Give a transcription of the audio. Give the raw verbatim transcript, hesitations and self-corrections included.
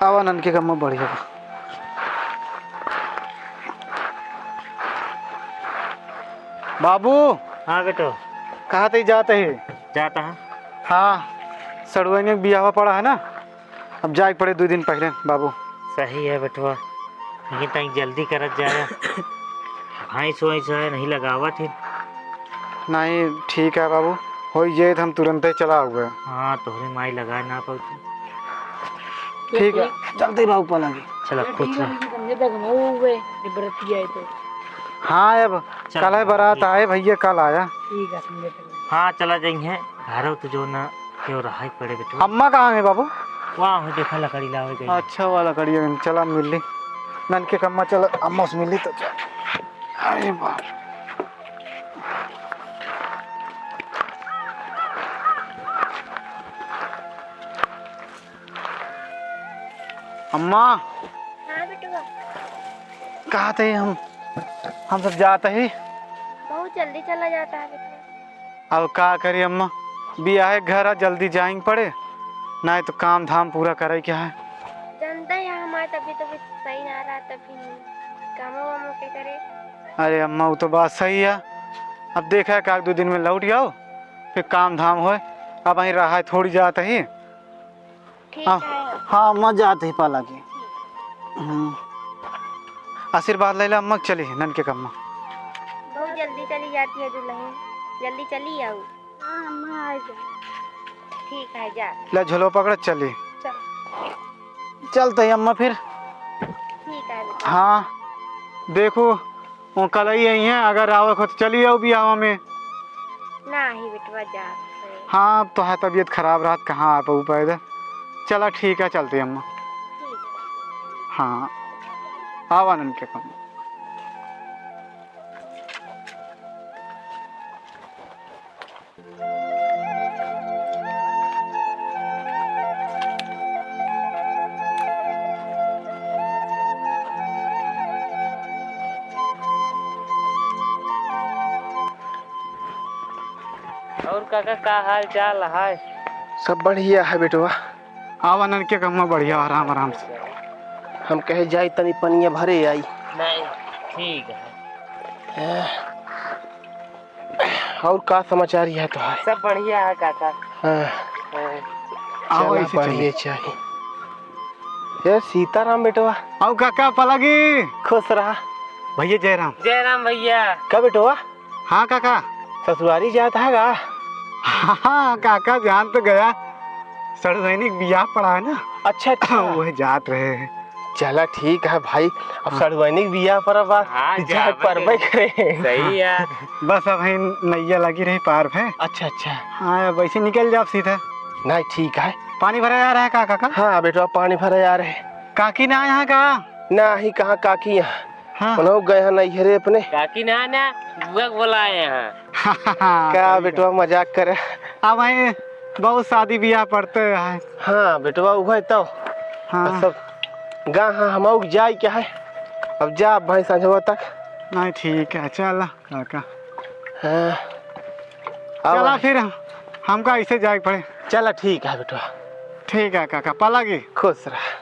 आवा ननके कम्मा, बढ़िया बा। बाबू। हाँ बेटो। कहाँ तई जात है? जात है। हाँ, सड़ुआइन के बियाहवा पड़ा है ना, अब जाए के पड़े दुइ दिन पहिले बाबू। सही है बेटवा, लेकिन तनी जल्दी करत जाया। भैंस वैंस है, नहीं लगावत ही। नहीं, ठीक है बाबू, होई जाए तो हम तुरंते चला आउबे। हाँ, तोहरे माई लगाए ना पाउती। ठीक है, चलते ही बाबू पलंगी। चला, खुश रह। समझे तक हम हुए, ये बरतिया है तो। हाँ, अब चल, कल है बारात ठीक। आए भैया, कल आया। ठीक है, समझे तक। हाँ, चला जाइए, घर तो जो ना, क्यों रहा ही पड़े बेटवा। अम्मा कहाँ है बाबू? वहाँ हो, देखा लकड़ी लावे गई। अच्छा, वाला लकड़ी है, चला मिल ली। ननके कम्मा चला, अम्मा से मिल ली तो चल। अरे बाप। अम्मा। हाँ बेटवा। कहाँ थे हम? हम सब जात ही। बहुत जल्दी चला जाता है बेटवा। अब का करी अम्मा, बियाहे घर आ, जल्दी जाए के पड़े, नाहीं तो काम धाम पूरा करे के है। जानता है हमार तबीयत, तबीयत सही ना रहा, तब फिर कामो वामो के करे। अरे अम्मा, वो तो बात सही है। अब देखा है, एक आध दुइ दिन में लौट जाओ, फिर काम धाम होए। अब वहीं रहा है, थोड़ी जात ही। ठीक हाँ, है। हाँ, अम्मा जात ही पाला की। हम्म। आशीर्वाद ले ला अम्मा, चली ननके कम्मा। बहुत जल्दी चली जाती है दुल्हन, जल्दी चली आऊ। हाँ, अम्मा, आ जा। ठीक है, जा। ले, झोलो पकड़, चली। चल। चलते ही अम्मा फिर। ठीक है बेटा। हाँ, देखो, वो कल ही आई हैं, अगर आवे को तो चली आओ बियाह में। नाही बेटवा, जा। हाँ, अब तो है तबीयत खराब रहत, कहाँ आ पाऊ पैदल। चला, ठीक है, चलते ही अम्मा। ठीक है। हाँ, आवा ननके कम्मा। और काका, का हाल चाल है? सब बढ़िया है बेटवा। आवा ननके कम्मा, बढ़िया, आराम आराम से। हम कहे जाई तनी पनिया भरे आई। नहीं, ठीक है। हैं? और का समाचार है तोहार? सब बढ़िया है काका। हाँ। हाँ। आवा, चला, ऐसे चली। बढ़िया चाहिए। ए सीताराम बेटवा। आओ काका, पलागी। खुश रहा। भैया जयराम। जयराम भैया। का बेटवा? हाँ काका। ससुरारी जात है का? हाँ काका, जान तो गया, सड़ुआइनी के बियाह पड़ा है ना। अच्छा, अच्छा। वह जात रहे हैं। चला ठीक है भाई, अब हाँ। सड़ुआइनी के बियाह पर अब हाँ, जाए जाबे परबे करे। करे। सही है। बस अब है नैया लगी रही पार भे। अच्छा, अच्छा। हाँ, अब ऐसे निकल जाब सीधा। नहीं, ठीक है। पानी भरा जा रहा है का काका? हाँ बेटवा, पानी भरा जा रहे। काकी ना यहाँ का? नाही, कहाँ काकी यहाँ? हाँ। उन्हों गए हैं नैहरे अपने। काकी ना, ना, बुआ के बोलाए हैं। का बेटवा मजाक करे? अब वहीं बहुत शादी बियाह पड़ते हैं। हाँ बेटवा, उहे तो। हाँ। सब गा हाँ, हम जाए क्या है? अब जा अब भाई संझवा तक। नहीं, ठीक है, चल काका। हाँ। अब चला फिर, हमका ऐसे जाए के पड़े। चला ठीक है बेटवा। ठीक है काका, पलागी। खुश रह।